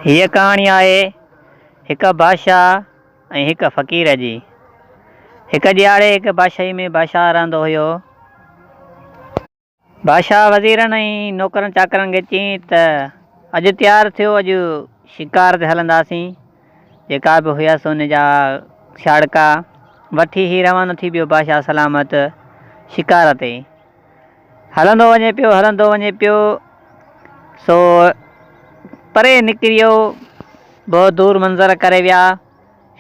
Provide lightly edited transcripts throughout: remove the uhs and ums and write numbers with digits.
هيء ڪهاڻي آهي هڪ بادشاهه ۽ هڪ فقير جي. هڪ ڏيهاڙي هڪ بادشاهي ۾ بادشاهه رهندو هيو. بادشاهه وزيرن ۽ نوڪرن چاڪرن کي چيائين ته اڄ تيار ٿيو اڄ شڪار تي هلنداسين. جيڪا به هيا سون جا شاڙڪا وٺي هي روانو ٿي پيو بادشاهه سلامت شڪار تي. هلندو وڃي پيو، هلندو وڃي پيو، سو پري نڪري ويو، بهت دور منظر ڪري ويا،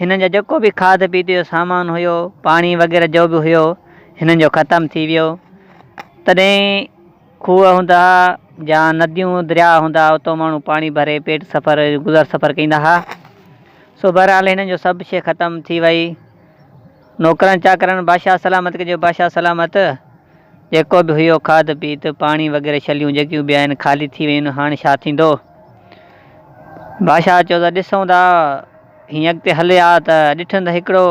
هنن جو جيڪو به کاڌ پيت جو سامان هيو، پاڻي وغيره جو به هيو، هنن جو ختم ٿي ويو. تڏهن کوهه هوندا ها يا نديون درياء هوندا ها، اتو ماڻهو پاڻي ڀري پيٽ سفر گذر سفر ڪندا ها. سو بهرحال هنن جو سڀ شيء ختم ٿي وئي. نوڪرن چاڪرن بادشاهه سلامت کي چيو، بادشاهه سلامت! جيڪو به هيو کاڌ پيت، پاڻي وغيره ڇليون جيڪيون به آهن خالي ٿي ويون آهن، هاڻ ڇا ٿيندو؟ بادشاهه چيو ته ڏسون ٿا. هيئن اڳتي هليا ته ڏٺن ته هڪڙو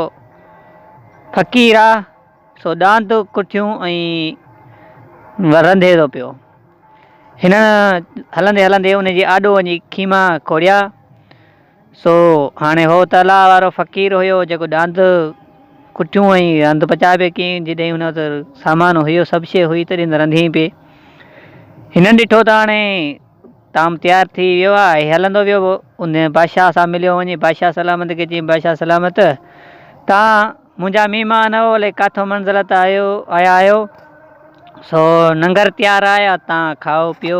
فقير آ، سو ڏاند ڪٺيون ۽ رنڌي ٿو پيو. هنن هلندي هلندي ان جي آڏو وڃي خيما کوڙيا. سو هاڻي هو ته الله وارو فقير هيو جيڪو ڏاند ڪٽيون ۽ رند پچائي پئي ڪيائين جڏهن هن وٽ سامان هيو سڀ شيء هئي تڏهن ته رنڌيائين پئي. هنن ڏٺو ته هاڻي طعام تيار ٿي ويو آهي هي هلندو ويو ان بادشاهه سان مليو وڃي بادشاهه سلامت کي چيائين بادشاهه سلامت تان منهنجا مهمان آهيو الائي ڪاٿو منزل تان آيو آيا آهيو سو ننگر تيار آهي تان کائو پيو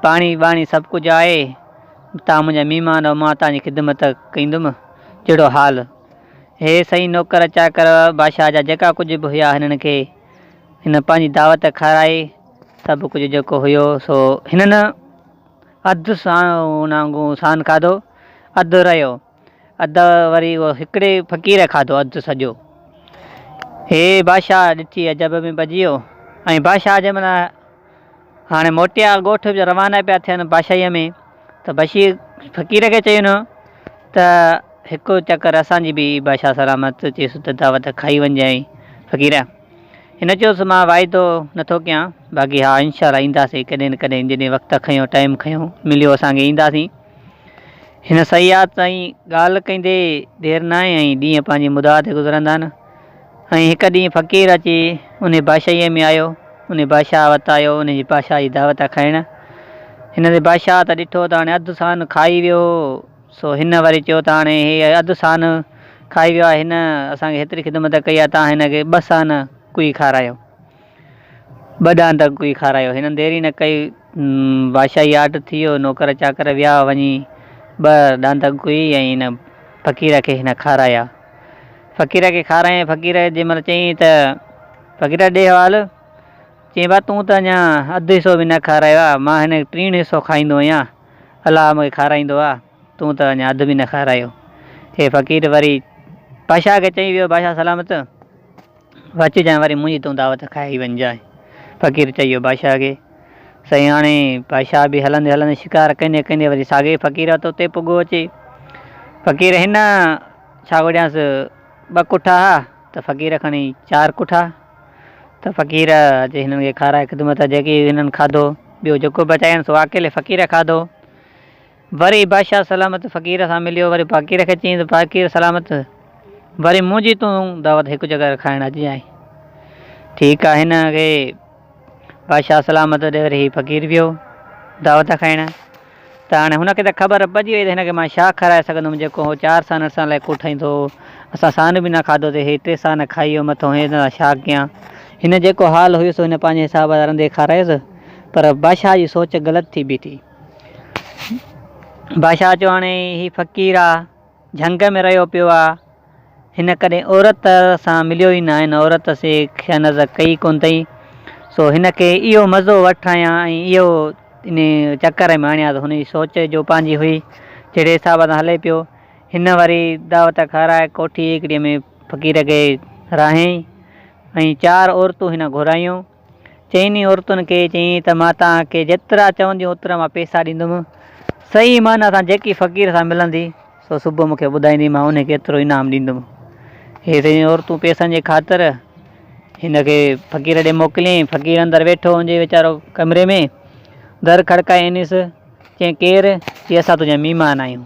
پاڻي ٻاڻي سڀ ڪجهه آهي توهان منهنجا مهمان آهيو، مان توهان جي خدمت ڪندم. جهڙو حال. هي سائين نوڪر چاڪر بادشاهه جا جيڪا ڪجهه به هيا هنن کي هن پنهنجي دعوت کارائي سڀ ڪجهه جيڪو هيو سو هنن اڌ سان کاڌو اڌ رهيو. اڌ وري اهو هڪڙي فقير کاڌو اڌ سڄو. هي بادشاهه ڏٺي عجب ۾ پئجي ويو ۽ بادشاهه جنهن مهل هاڻي موٽيا ڳوٺ روانا پيا ٿين بادشاهيء ۾ ته بشير فقير کي چين ته هڪ چڪر اسان جي به بادشاهه سلامت چيس ته دعوت کائي وڃجانء فقير هن چيس مان واعدو نٿو ڪيان باقي ها انشاء الله اينداسين ڪڏهن نه ڪڏهن جڏهن وقت کنيو ٽائيم کنيو مليو اسان کي اينداسين. هن صياد سائين ڳالهه ڪندي دير ناهي ۽ ڏينهن پنهنجي مدعا تي گذرندا آهن ۽ هڪ ڏينهن فقير اچي انهي بادشاهيء ۾ آيو انهي بادشاهه وٽ آيو انهي جي بادشاهه جي دعوت کائڻ هن تي بادشاهه ته ڏٺو ته هاڻي اڌ سان کائي ويو سو هن وري چيو ته هاڻي هي اڌ سان کائي ويو آهي هن اسان کي هيتري خدمت ڪئي آهي تان هن کي ٻه سان ڪوئي کارايو. ٻه ڏاند ڪوئي کارايو. هنن دير ئي نه ڪئي، بادشاهي آٽ ٿي ويو، نوڪر چاڪر ويا وڃي ٻه ڏاند ڪوئي ۽ هن فقير کي هن کارايا. فقير کي کارايائين، فقير جنهن مهل چيائين ته فقير ڏي حوال، چيائين ڀاء تون ته اڃا اڌ حصو به نه کارايو آ، مان هن جو ٽيڻ حصو کائيندو آهيان، الله مون کي کارائيندو آ، تون ته اڃا اڌ به نه کارايو. هي فقير وري بادشاهه کي چئي ويو، بادشاهه سلامت! اچجانء وري منهنجي تون دعوت کائي وڃجانء. فقير چيو بادشاهه کي. سائين هاڻي بادشاهه به هلندي هلندي شڪار ڪندي ڪندي وري ساڳئي فقير وٽ اتي پڳو اچي. فقير هن ڇا وڙهيانس ٻه ڪٺا ها ته فقير کڻي چار ڪٺا ته فقير اچي هنن کي کارائي خدمت جيڪي هنن کاڌو ٻيو جيڪو بچاين سو اڪيلي فقير کاڌو. وري بادشاهه سلامت فقير سان مليو، وري فقير کي چيائين ته فقير سلامت وري منهنجي تون دعوت هڪ چڪر کائڻ اچجانء. ٺيڪ آ هن کي بادشاهه سلامت ڏي وري هي فقير ويو دعوت کائڻ ته هاڻي هن کي ته خبر پئجي وئي ته هن کي مان ڇا کارائي سگهندم جيڪو هو چار سانن اسان لاء ڪوٺائيندو هو اسان سان به نه کاڌو ته هي ٽي سان کائي ويو مٿو هي ته ڇا ڪيان هن جيڪو حال هيس هن پنهنجي حساب سان رنڌي کارايس پر بادشاهه جي سوچ غلط ٿي بيٺي. بادشاهه چيو هاڻي هي فقير آ، جهنگ ۾ رهيو پيو آ، هن ڪڏهن عورت سان مليو ئي ناهي، نه عورت سي خيانت ڪئي ڪونه اٿئي، سو هن کي اهو مزو وٺايان ۽ اهو ان چڪر ۾ آڻيان ته هن جي سوچ جو پنهنجي هئي، جهڙي حساب سان هلي پيو. هن وري دعوت کارائي ڪوٺي هڪڙيء ۾ فقير کي راهيائين ۽ چار عورتون هن گهرايون. چئني عورتن کي چيائين ته مان توهان کي جيترا چونديون اوترا مان پئسا ڏيندم. صحيح معنيٰ سان جيڪي فقير سان ملندي سو صبح مون کي ٻڌائيندي مان انهي کي ايترو انعام ڏيندم. هي سڄيون عورتون پئسن جي خاطر هن کي فقير ڏي موڪليائين. فقير اندر ويٺو هجي ويچارو ڪمري ۾ در کڙڪايائينس چيائين ڪير؟ چي اسان تنهنجا مهمان آهيون.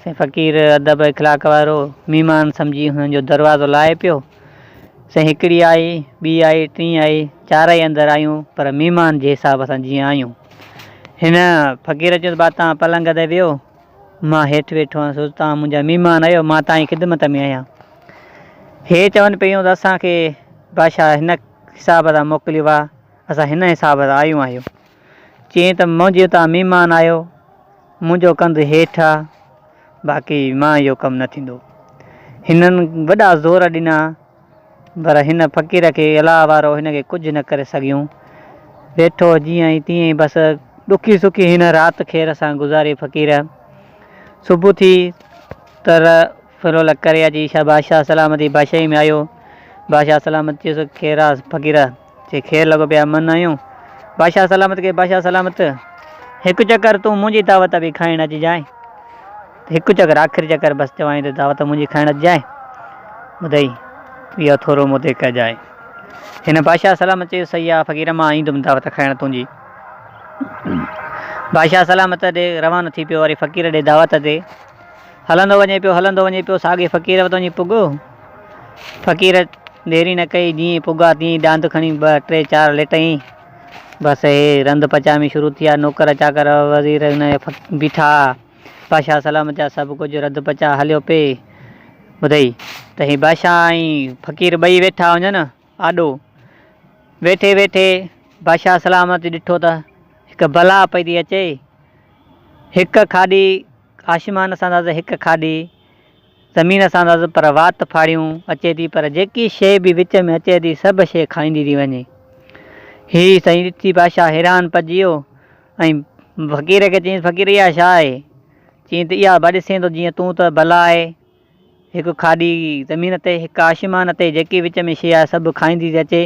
سائين فقير ادب اخلاق وارو مهمان سمجهي هنن جو دروازو لاهي پيو. سائين هڪڙي آئي، ٻي آئي، ٽين آئي، چارئي اندر آيون پر مهمان جي حساب سان جيئن آيون. هن فقير چيو ته با توهان پلنگ تي ويهو، مان هيٺ ويٺو آهيان سو توهان منهنجا مهمان آهيو، مان توهان جي خدمت ۾ آهيان. هي چون پيون ته اسان کي بادشاهه هن حساب سان موڪليو آهي، اسان هن حساب سان آيون آهيون. چيائين ته منهنجي توهان مهمان آهيو، منهنجو ڪنڌ هيٺ آ، باقي مان اهو ڪم نه ٿيندو. هنن وڏا زور ڏنا، پر هن فقير کي الله وارو هن کي ڪجهه نه ڪري سگهيون. ويٺو جيئن ئي تيئن ئي بس ڏکي سکي هن رات خير سان گذاري فقير. صبح ٿي ته ڦرول ڪري اچي بادشاهه سلامتي بادشاهي ۾ آيو. بادشاهه سلامت چيس خير آ فقير. چي خير لڳو پيا من آهيون. بادشاهه سلامت کي بادشاهه سلامت هڪ چڪر تون منهنجي دعوت به کائڻ اچجانء. هڪ چڪر آخري چڪر بس چوانء ته دعوت منهنجي کائڻ اچجانء. ٻڌئي اهو ٿورو مون تي ڪجانء. هن بادشاهه سلامت چيو صحيح آ فقير مان ايندم دعوت کائڻ تنهنجي. بادشاهه سلامت ڏي روانو ٿي پيو وري فقير ڏي دعوت تي. هلندو وڃي پيو هلندو وڃي پيو ساڳي فقير وٽ وڃي پڳو. فقير ديري نه ڪئي جيئن پڳا تيئن ئي ڏاند کڻي ٻه ٽي چار ليٽئين. بس هي رند پچامي شروع ٿي آ نوڪر چاڪر وزير هن جا بيٺا آ. بادشاهه سلامت جا سڀ ڪجهه رڌ پچاء هليو پئي. ٻڌئي ته هي بادشاهه ۽ فقير ٻئي ويٺا هجن آڏو. ويٺي ويٺي بادشاهه سلامت ڏٺو ته هڪ بلا پئي ٿي اچي. هڪ کاڏي آسمان سان انداز هڪ کاڏي زمين سان انداز پر وات ڦاڙيون اچي ٿي پر جيڪي شيء به وچ ۾ اچي ٿي سڀ شيء کائيندي ٿي وڃي. هي سائين ڏسي بادشاهه حيران پئجي ويو ۽ فقير کي چيائينس فقير اها ڇا آهي؟ چيائين ته اها به ڏسين ٿو جيئن تون ته بلا آهي هڪ کاڏي زمين تي هڪ آسمان تي جيڪي وچ ۾ شيء آهي سڀ کائيندي ٿي اچي.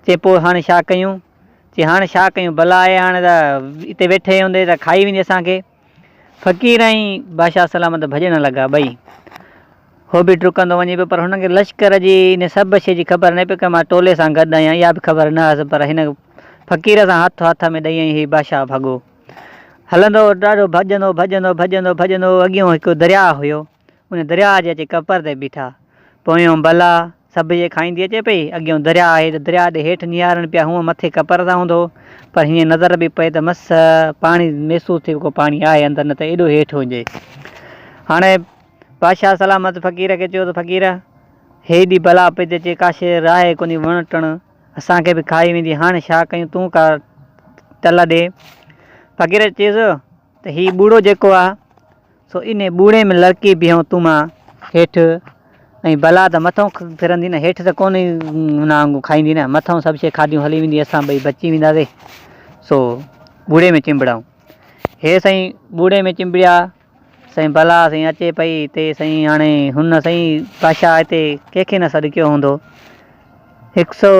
چي پوء هاڻي ڇا ڪيون؟ چي هاڻي ڇا ڪيون بلا آهي هاڻي ته اتي ويٺي هوندي ته کائي ويندي اسان کي. فقير ۽ بادشاهه سلامت ڀڄڻ لڳا ٻئي. هو به ڊڪندو وڃي پيو پر هن کي لشڪر جي ان سڀ شيء جي خبر نه پئي ته مان ٽولي سان گڏ آهيان اها به خبر نه هئس پر هن فقير سان هٿ هٿ ۾ ڏئي ۽ هي بادشاهه ڀڳو. هلندو ڏاڍو ڀڄندو ڀڄندو ڀڄندو ڀڄندو اڳيون هڪ درياهه هيو. ان درياهه جي اچي ڪپر تي بيٺا. پويون بلا سڀ جي کائيندي اچي پئي. اڳيون درياهه آهي ته درياهه ڏي هيٺ نهارن پيا. هونء مٿي ڪپر تان هوندو هو، پر هيئن نظر به پئي ته مس پاڻي محسوس ٿئي ڪو پاڻي آهي اندر نه ته ايڏو هيٺ هجي. هاڻي بادشاهه سلامت فقير کي چيو ته فقير! هيڏي بلا پئي ٿي اچي ڪا شيء راهي ڪونهي وڻ ٽڻ اسان کي به کائي ويندي هاڻي ڇا ڪيون تون ڪا ٽل ڏي. فقير چيس ته هي ٻوڙو جيڪو آ سو انهي ٻوڙي ۾ لڙڪي بيهون تون مان هيٺ ۽ بلا ته مٿئون ڦرندي نه هيٺ ته ڪونه نانگ کائيندي نه مٿئون سڀ شيء کاڌيون هلي ويندي اسان ٻئي بچي وينداسي سو ٻوڙي ۾ چنبڙائون هي سائين ٻوڙي ۾ چنبڙيا سائين بلا سائين اچي پئي تي سائين هاڻي هن سائين بادشاهه هتي ڪنهن کي نه سڏ ڪيو هوندو هڪ سو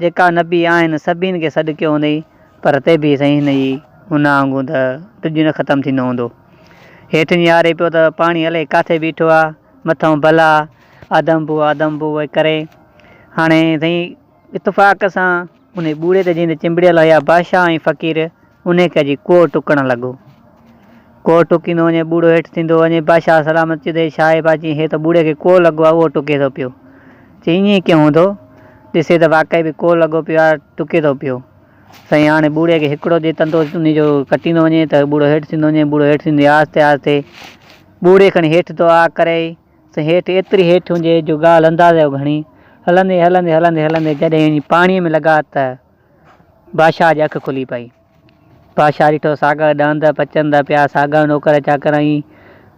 جيڪا نبي آهن سڀني کي سڏ ڪيو هوندئي پر تي به سائين هن جي هن آنگون ته ڊڄ نه ختم ٿيندو هوندو. هيٺ نهاري پيو ته پاڻي الائي ڪاٿي بيٺو آ، مٿئون بلا، آدم بو آدم بو وئي ڪري. هاڻي سائين اتفاق سان انهي ٻوڙي تي جنهن تي چنبڙيل هيا بادشاهه ۽ فقير انهي کي اچي ڪوهه ٽڪڻ لڳو. ڪوهه ٽڪيندو وڃي ٻوڙو هيٺ ٿيندو وڃي بادشاهه سلامت چيو ته هي ڇا آهي ڀاء چيائين هي ته ٻوڙي کي ڪوهه لڳو آ اهو ٽڪي ٿو پيو. چيائين ائين ڪيئن هوندو؟ ڏسي ته واقعي به ڪوهه لڳو پيو آ ٽڪي ٿو پيو. سائين هاڻي ٻوڙي کي هڪڙو جي تندو انهي جو ڪٽيندو وڃي ته ٻوڙو هيٺ ٿيندو وڃي ٻوڙو هيٺ ٿيندو وڃي آهستي آهستي ٻوڙي کڻي هيٺ ٿو آ ڪري سائين هيٺ ايتري هيٺ هجي جو ڳالهه اندازي جو گهڻي هلندي هلندي هلندي هلندي جڏهن وڃي پاڻي ۾ لڳا ته بادشاهه جي اک کلي پئي بادشاهه ڏٺو ساڳا ڏاند پچندا پيا ساڳا نوڪر چاڪر ۽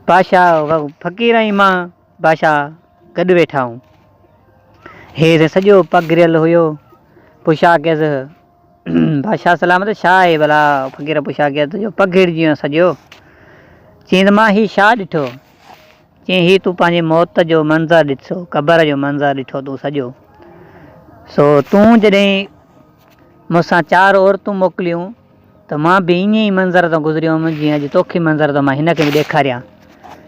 بادشاهه فقير ۽ مان بادشاهه گڏ ويٺا هئون. هي ته سڄو پگهريل هيو. پڇا ڪيس، بادشاهه سلامت ڇا آهي ڀلا؟ فقير پڇا ڪيس ته جو پگهرجي ويو سڄو. چيائين ته مان هي ڇا ڏٺو؟ چيائين هي تون پنهنجي موت جو منظر ڏٺو، قبر جو منظر ڏٺو تون سڄو. سو تون جڏهن مون سان چار عورتون موڪليون ته مان به ائين ئي منظر تان گذريو هيم جيئن اڄ توکي منظر ٿو مان هن کي به ڏيکاريان.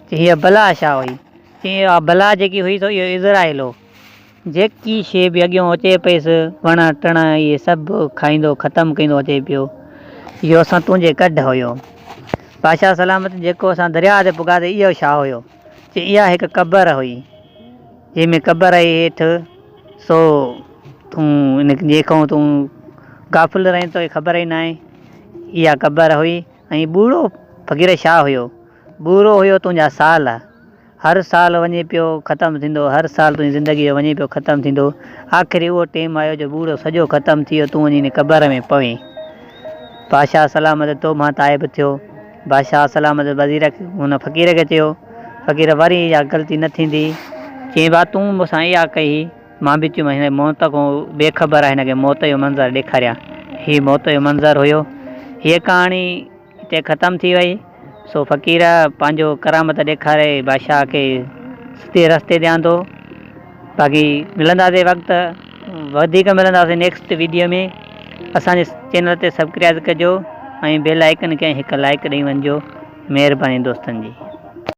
چي هيء بلا ڇا هئي؟ چي اها بلا جيڪي هئي سو اهو عزرائيل هو. جيڪي شيء به اڳيون اچي پيس، وڻ ٽڻ اهي سڀ کائيندو ختم ڪندو اچي پيو. اهو اسان تنهنجي ڪڍ هيو. بادشاهه سلامت جيڪو اسان درياهه تي پڳاسين اهو ڇا هيو؟ چي اها هڪ قبر هئي، جنهن ۾ قبر هئي هيٺ، سو تون ان جي کان تون غافل رهين توکي خبر ئي ناهي، اها قبر هئي ۽ ٻوڙو فقير شاهه هيو، ٻورو هيو تنهنجا سال. هر سال وڃي پيو ختم ٿيندو، هر سال تنهنجي زندگيء جو وڃي پيو ختم ٿيندو. آخر اهو ٽيم آيو جو ٻوڙو سڄو ختم ٿي ويو، تون وڃي ان قبر ۾ پوين. بادشاهه سلامت تو مان تائب ٿيو. بادشاهه سلامت وزير کي هن فقير کي چيو، فقير وري اها غلطي نه ٿيندي. چيائين ڀاء تون مون سان اها ڪئي هئي، مان به چيم هن موت کان بي خبر آهي هن کي موت جو منظر ڏيکاريان. هي موت جو منظر هيو. هيء ڪهاڻي. اتي ختم ٿي وئي. سو فقير پنهنجو ڪرامت ڏيکاري بادشاهه کي سڌي رستي تي آندو. باقي ملنداسين وقت وڌيڪ ملنداسين نيڪسٽ ويڊيو ۾ اسان جي چينل تي سبڪرائب ڪجو ۽ بيل آئيڪن کي هڪ لائيڪ ڏئي وڃجو مهرباني دوستن جي.